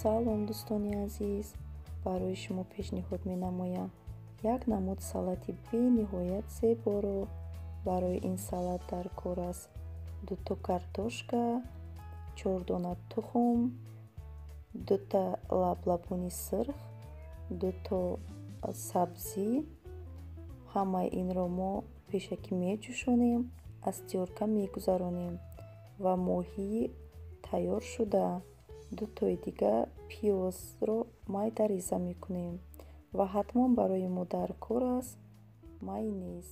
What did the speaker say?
Салом, дӯстони азиз! Барои шумо пешниҳод менамоям як намуд салати бениҳоят зеборо. Барои ин салат дар кор аст дуто картошка, чор дона тухм, дута лаблабуни сирх, дуто сабзӣ. Ҳамаи инро мо пешакӣ меҷӯшонем, аз тёрка мегузаронем ва моҳии тайёр шуда, дутои дига пиёзро майда реза мекунем ва ҳатман барои мо дар кор аст майонез.